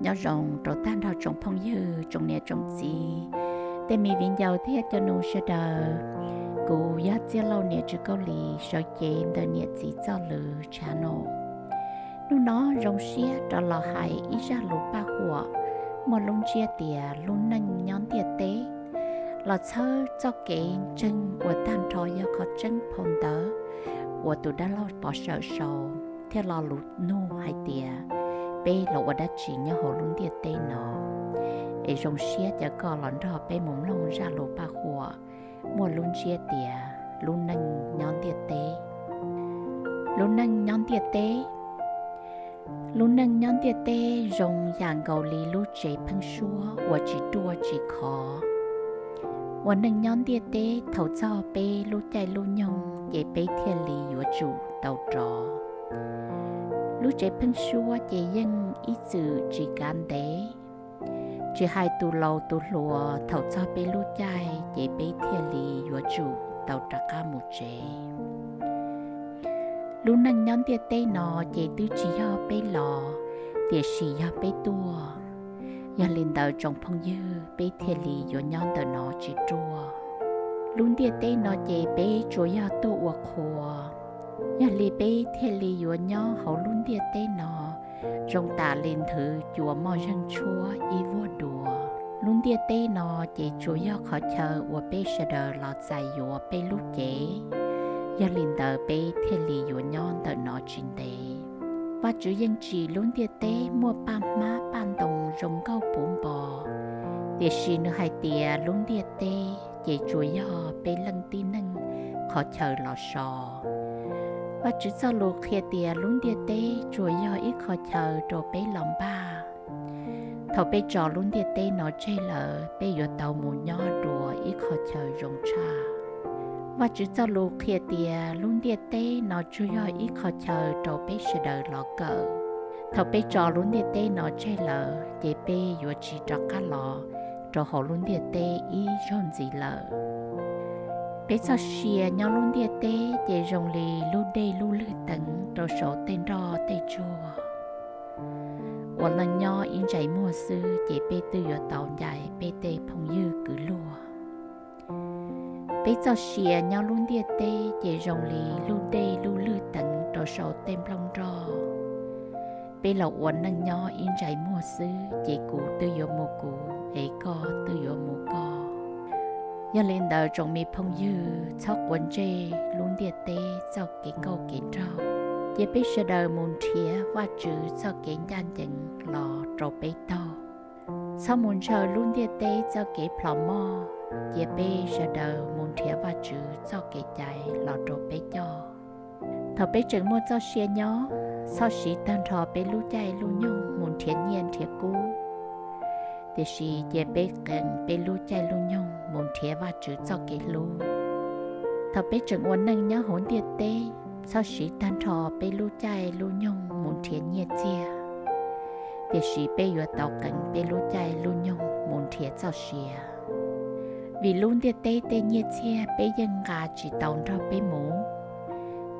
Nyob zoo rau tag nrho tsoom phooj ywg, tsoom niam tsoom txiv, tej me viv ncaus thiab cov nus sawv daws. Kuv yog Txiaj Lauj, niam tsev Kaus Lim, sawv cev ntawm niam txiv txoj lus channel. Hnub no zoo siab rov los hais ib zaj lus paj huam muaj lub ntsiab tias lub neej nyob ntiaj teb, los txhawb txoj kev ntseeg uas tag nrho yog qhov tseeb phau ntawv uas tus dab laug Pov Sawm sau thiaj lo lus nug hais tias peb los ua dab tsi nyob hauv lub ntiaj teb no. Es zoo siab caw koj los nrog peb mus mloog zaj lus paj huam muaj lub ntsiab tias lub neej nyob ntiaj teb. Lub neej nyob ntiaj teb. Lub neej nyob ntiaj teb zoo yam nkaus li lub tsev pheeb suab uas tsis ruaj tsis khov. Ua neej nyob ntiaj teb thaum txog peb lub caij lub nyoog ces peb thiaj li yuav tsum tau rov. Lub tsev pheeb suab ces yeej ib txwm tsis kav ntev. Tsis hais tus laus tus hluas, thaum txog peb lub caij ces peb thiaj li yuav tsum tau rov qab mus tsev. Lub neej nyob ntiaj teb no ces twb tsis yog peb los, tiam sis yog peb tuaj. Yog li ntawd tsoom phooj ywg, peb thiaj li yuav nyob ntawm no tsis ruaj. Lub ntiaj teb no ces peb tsuas yog tuaj ua qhua, yog li peb thiaj li yuav nyob hauv lub ntiaj teb no zoo tam li nthwv cua moj zeeg tshuab ib vuag dua. Lub ntiaj teb no ces tsuas yog qhov chaw uas peb sawv daws los txais yuav peb lub cev, yog li ntawd peb thiaj li yuav nyob ntawm no tsis ntev. Vajtswv yeej tsim lub ntiaj teb muaj paj hmab paj ntoo zoo nkauj puv npo, tiam sis nws hais tias lub ntiaj teb ces tsuas yog peb leej tib neeg qhov chaw los so. Vajtswv txoj lus qhia tias lub ntiaj teb tsuas yog ib qho chaw rau peb los npaj. Thaum peb tso lub ntiaj teb no tseg lawm, peb yuav tau mus nyob dua ib qho chaw zoo tshaj. Vajtswv txoj lus qhia tias lub ntiaj teb no tsuas yog ib qho chaw rau peb sawv daws los kawm. Thaum peb tso lub ntiaj teb no tseg lawm ces peb yuav tsis rov qab los rau hauv lub ntiaj teb ib zaug ntxiv lawm. Peb txoj sia nyob lub ntiaj teb ces zoo li lub dej lub lwg teev rau saum tej nroj tej tsuag. Ua neej nyob ib ntsais muag xwb ces peb twb yuav tau ncaim peb tej phooj ywg kwv luag. Peb txoj sia nyob lub ntiaj teb ces zoo li lub dej lub lwg teev rau saum tej nplooj nroj. Peb los ua neej nyob ib ntsais muag xwb ces kuv twb yuav mus kuv es koj twb yuav mus koj. Yog li ntawd tsoom me phooj ywg, txhob quav ntsej lub ntiaj teb txoj kev nkauj kev nraug. Cia peb sawv daws mus nrhiav Vajtswv txoj kev ncaj ncees los rau peb taug. Txhob mus ntshaw lub ntiaj teb txoj kev plhom moj. Cia peb sawv daws mus nrhiav Vajtswv txoj kev cai los rau peb coj. Thaum peb tseem muaj txoj sia nyob, txhob siv tag nrho peb lub caij lub nyoog mus nrhiav nyiaj nrhiav kub, tiam sis cia peb qees peb lub caij lub nyoog mus nrhiav Vajtswv txoj kev hlub. Thaum peb tseem ua neej nyob hauv ntiaj teb, txhob siv tag nrho peb lub caij lub nyoog mus nrhiav nyiaj txiag, tiam sis peb yuav tau qees peb lub caij lub nyoog mus nrhiav txoj sia. Vim lub ntiaj teb tej nyiaj txiag peb yeej nqa tsis tau nrog peb mus,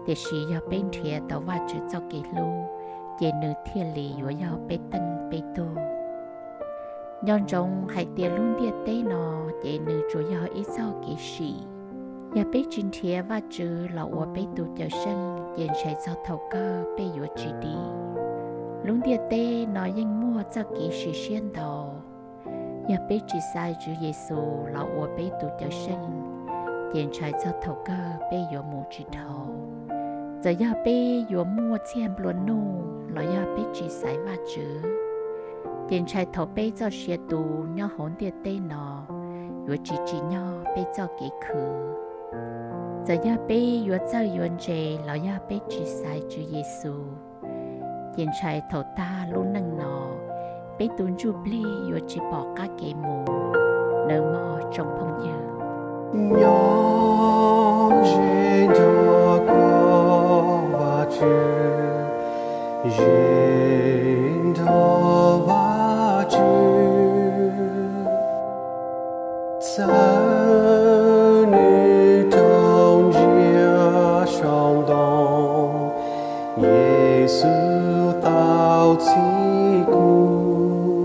tiam sis yog peb nrhiav tau Vajtswv txoj kev hlub, ces nws thiaj li yuav yog peb teej peb tug. Nco ntsoov hais tias lub ntiaj teb no ces nws tsuas yog ib txoj kev sim. Yog peb tsis nrhiav Vajtswv los ua peb tus Cawmseej ces ntshai txog thaum kawg peb yuav tsis dim. Lub ntiaj teb no yeej muaj txoj kev sim siab ntau. Yog peb tsis xaiv Tswv Yexus los ua peb tus Cawmseej, ces ntshai txog thaum kawg peb yuav mus tsis dhau. Txawm yog peb yuav muaj txiag nplua nuj los yog peb tsis xaiv Vajtswv, ces ntshai thaum peb txoj sia tu nyob hauv ntiaj teb no yuav tsis tsim nyog peb txoj kev khwv. Txawm yog peb yuav txawj yuav ntse los yog peb tsis xaiv Tswv Yexus, ces ntshai thaum tag lub neej no, peb tus ntsuj plig yuav tsis pom qab kev mus. Nawb mog tsoom phooj ywg. Nyob ze nrog koj Vajtswv, ze nrog Vajtswv. Txawm nws raug ntsia saum ntoo, Yexus tau txib kuv.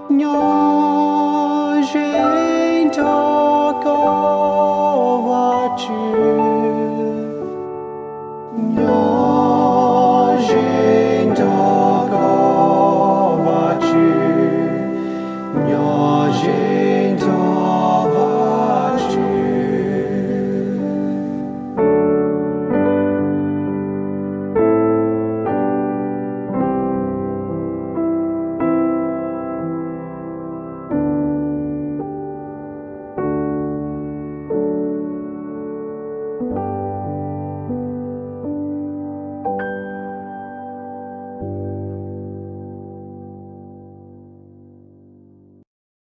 Nyob ze nrog koj Vajtswv, nyob ze nrog koj Vajtswv, nyob ze nrog Vajtswv.